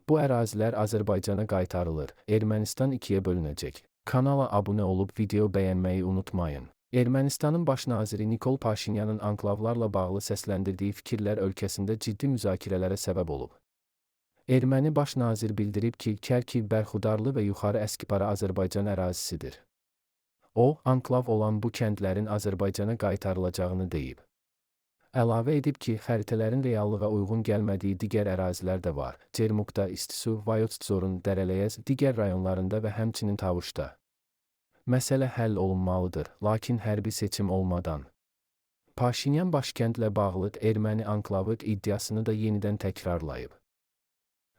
Bu ərazilər Azərbaycana qaytarılır. Ermənistan ikiyə bölünəcək. Kanala abunə olub video bəyənməyi unutmayın. Ermənistanın baş naziri Nikol Paşinyanın anklavlarla bağlı səsləndirdiyi fikirlər ölkəsində ciddi müzakirələrə səbəb olub. Erməni baş nazir bildirib ki, Kərkiv, Bərxudarlı və Yuxarı Əskipara Azərbaycan ərazisidir. O, anklav olan bu kəndlərin Azərbaycana qaytarılacağını deyib. Əlavə edib ki, xəritələrin reallığa uyğun gəlmədiyi digər ərazilər də var. Cermukda, İstisu, Vayots-Dzorun, Dərələyəz, digər rayonlarında və həmçinin Tavuşda. Məsələ həll olunmalıdır, lakin hərbi seçim olmadan. Paşinyan başkəndlə bağlı erməni anklavı iddiasını da yenidən təkrarlayıb.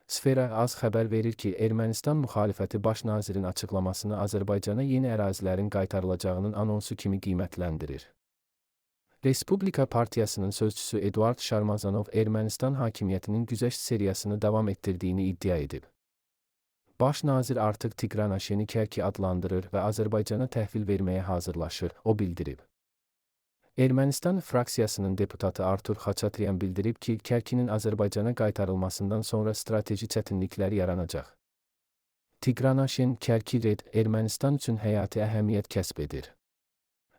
Sfera az xəbər verir ki, Ermənistan müxalifəti baş nazirin açıqlamasını Azərbaycana yeni ərazilərin qaytarılacağının anonsu kimi qiymətləndirir. Respublika Partiyasının sözçüsü Eduard Şarmazanov Ermənistan hakimiyyətinin güzəşt seriyasını davam etdirdiyini iddia edib. Baş nazir artıq Tigranaşeni Kərki adlandırır və Azərbaycana təhvil verməyə hazırlaşır, o bildirib. Ermənistan fraksiyasının deputatı Artur Xaçatryan bildirib ki, Kərkinin Azərbaycana qaytarılmasından sonra strateji çətinliklər yaranacaq. Tigranaşen Kərki red Ermənistan üçün həyati əhəmiyyət kəsb edir.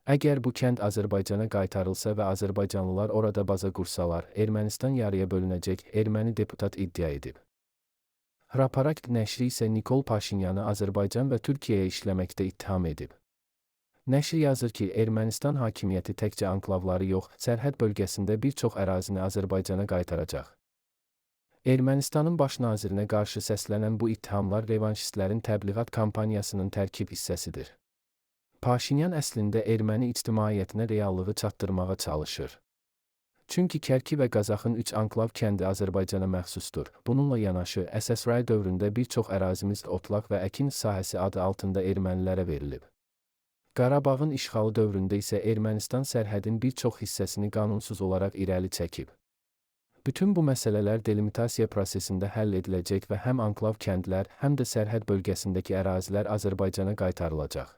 Əgər bu kənd Azərbaycana qaytarılsa və azərbaycanlılar orada baza qursalar, Ermənistan yarıya bölünəcək, erməni deputat iddia edib. Hraparak nəşri isə Nikol Paşinyanı Azərbaycan və Türkiyəyə işləməkdə ittiham edib. Nəşr yazır ki, Ermənistan hakimiyyəti təkcə anklavları yox, sərhəd bölgəsində bir çox ərazini Azərbaycana qaytaracaq. Ermənistanın baş nazirinə qarşı səslənən bu ittihamlar revanşistlərin təbliğat kampaniyasının tərkib hissəsidir. Paşinyan əslində erməni ictimaiyyətinə reallığı çatdırmağa çalışır. Çünki Kərki və Qazaxın 3 anklav kəndi Azərbaycana məxsusdur. Bununla yanaşı, SSR dövründə bir çox ərazimiz otlaq və əkin sahəsi adı altında ermənilərə verilib. Qarabağın işğalı dövründə isə Ermənistan sərhədin bir çox hissəsini qanunsuz olaraq irəli çəkib. Bütün bu məsələlər delimitasiya prosesində həll ediləcək və həm anklav kəndlər, həm də sərhəd bölgəsindəki ərazilər Azərbaycana qaytarılacaq.